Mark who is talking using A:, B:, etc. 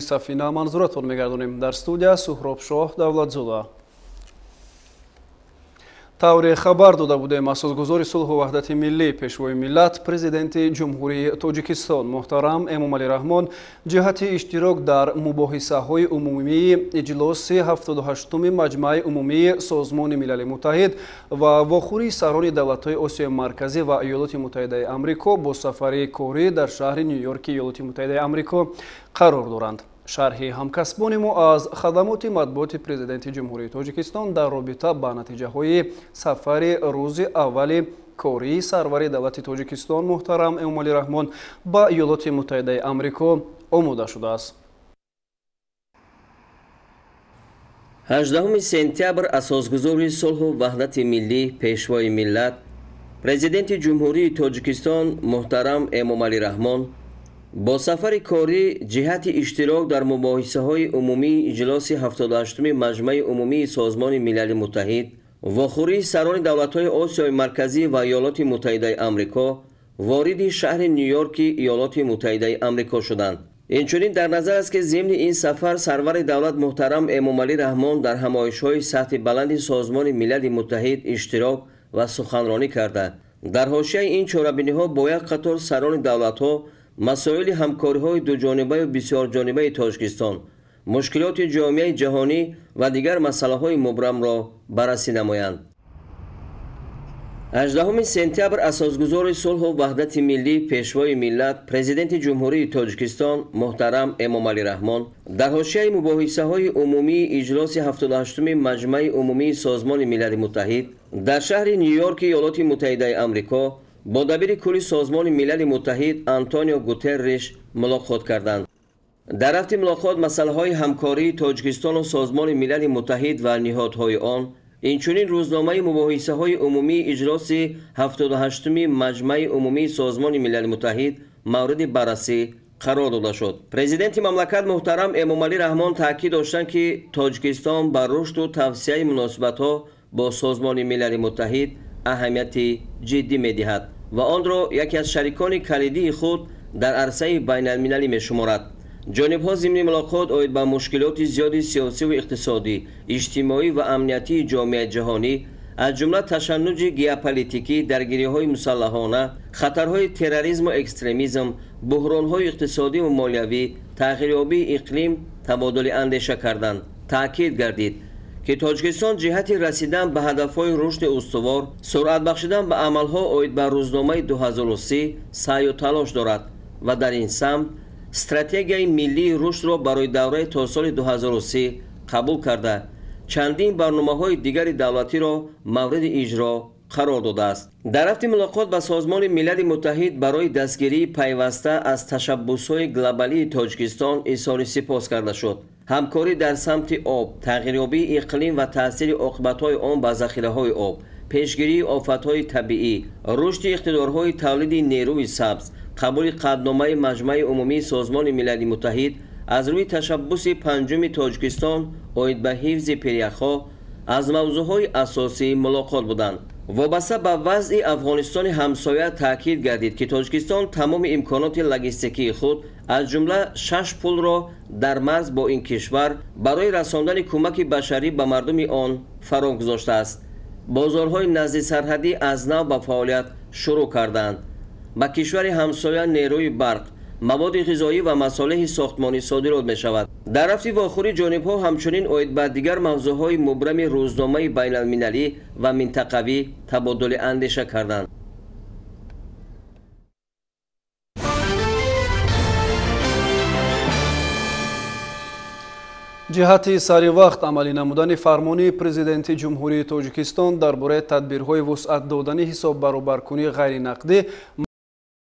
A: Сафина манзуратон мегардонем. Дар студия Суҳробшоҳ Давлатзода. Тавре хабар дода будем, асосгузори сулҳу ваҳдати миллӣ, пешвои миллат, президенти Ҷумҳурии Тоҷикистон муҳтарам Эмомалӣ Раҳмон ҷиҳати иштирок дар мубоҳисаҳои умумии иҷлоси 78-уми Маҷмааи умумии Созмони Милали Муттаҳид ва вохӯрии сарони давлатҳои Осиёи Марказӣ ва Иёлоти Муттаҳидаи Амрико бо сафари корӣ дар шаҳри Ню-Йорки Иёлоти Муттаҳидаи Амрико қарор доранд. Шарҳи ҳамкасбони мо аз хадамоти матбуоти президенти Ҷумҳурии Тоҷикистон дар робита ба натиҷаҳои сафари рӯзи аввали кории сарвари давлати Тоҷикистон муҳтарам Эмомалӣ Раҳмон ба Иёлоти Муттаҳидаи Амрико омода шудааст.
B: 18 сентябр асосгузори сулҳу ваҳдати миллӣ, пешвои миллат, президенти Ҷумҳурии Тоҷикистон муҳтарам Эмомалӣ Раҳмон бо сафари корӣ ҷиҳати иштирок дар мубоҳисаҳои умумии иҷлоси 78-уми Маҷмааи умумии Созмони Милали Муттаҳид, вохӯрии сарони давлатҳои Осиёи Марказӣ ва Иёлоти Муттаҳидаи Амрико вориди шаҳри Ню-Йорки Иёлоти Муттаҳидаи Амрико шуданд. Инчунин дар назар аст, ки зимни ин сафар сарвари давлат муҳтарам Эмомалӣ Раҳмон дар ҳамоишҳои сатҳи баланди Созмони Милали Муттаҳид иштирок ва суханронӣ карда. Дар ҳошияи ин чорабиниҳо бо як қатор сарони давлатҳо масоили ҳамкориҳои дуҷонибаю бисёрҷонибаи Тоҷикистон, мушкилоти ҷомеаи ҷаҳонӣ ва дигар масъалаҳои мубрамро баррасӣ намоянд. 18 сентябр асосгузори сулҳу ваҳдати миллӣ, пешвои миллат, президенти Ҷумҳурии Тоҷикистон муҳтарам Эмомалӣ Раҳмон дар ҳошияи мубоҳисаҳои умумии иҷлоси 78-уми Маҷмааи умумии Созмони Милали Муттаҳид дар шаҳри Ню-Йорки Иёлоти Муттаҳидаи Амрико бо дабири кулли Созмони Милали Муттаҳид Антонио Гутерриш мулоқот карданд. Дар рафти мулоқот масъалаҳои ҳамкории Тоҷикистону Созмони Милали Муттаҳид ва ниҳодҳои он, инчунин рӯзномаи мубоҳисаҳои умумии иҷлоси 78-уми Маҷмааи умумии Созмони Милали Муттаҳид мавриди баррасӣ қарор дода шуд. Президенти мамлакат муҳтарам Эмомалӣ Раҳмон таъкид доштанд, ки Тоҷикистон ба рушду тавсияи муносибатҳо бо Созмони Милали Муттаҳид аҳамияти ҷиддӣ медиҳад ва онро яке аз шарикони калидии худ дар арсаи байналмилалӣ мешуморад. Ҷонибҳо зимни мулоқот оид ба мушкилоти зиёди сиёсиву иқтисодӣ, иҷтимоӣ ва амниятии ҷомеаи ҷаҳонӣ, аз ҷумла ташаннуҷи геополитикӣ, даргириҳои мусаллаҳона, хатарҳои терроризму экстремизм, буҳронҳои иқтисодиву молиявӣ, тағйирёбии иқлим табодули андеша карданд. Таъкид гардид, ки Тоҷикистон ҷиҳати расидан ба ҳадафҳои рушди устувор, суръат бахшидан ба амалҳо оид ба рӯзномаи 2030 саъю талош дорад ва дар ин самт стратегияи миллии рушдро барои давраи то соли 2030 қабул карда, чандин барномаҳои дигари давлатиро мавриди иҷро қарор додааст. Дар рафти мулоқот ба Созмони Милали Муттаҳид барои дастгирии пайваста аз ташаббусҳои глобалии Тоҷикистон изҳори сипос карда шуд. Ҳамкорӣ дар самти об, тағйирёбии иқлим ва таъсири оқибатҳои он ба захираҳои об, пешгирии офатҳои табиӣ, рушди иқтидорҳои тавлиди нерӯи сабз, қабули қатъномаи Маҷмааи умумии Созмони Милали Муттаҳид аз рӯи ташаббуси панҷуми Тоҷикистон оид ба ҳифзи пиряхҳо аз мавзӯъҳои асосии мулоқот буданд. Вобаста ба вазъи Афғонистони ҳамсоя таъкид гардид, ки Тоҷикистон тамоми имконоти логистикии худ, аз ҷумла 6 пулро дар марз бо ин кишвар барои расондани кӯмаки башарӣ ба мардуми он фаро гузоштааст. Бозорҳои наздисарҳадӣ аз нав ба фаъолият шурӯъ карданд. Ба кишвари ҳамсоя нерӯи барқ, маводи ғизоӣ ва масолеҳи сохтмонӣ содирот мешавад. Дар рафти вохӯрӣ ҷонибҳо ҳамчунин оид ба дигар мавзӯъҳои мубрами рӯзномаи байналмилалӣ ва минтақавӣ табодули андеша карданд.
A: Ҷиҳати сари вақт амалӣ намудани фармони президенти Ҷумҳурии Тоҷикистон дар бораи тадбирҳои вусъат додани ҳисоббаробаркунии ғайринақдӣ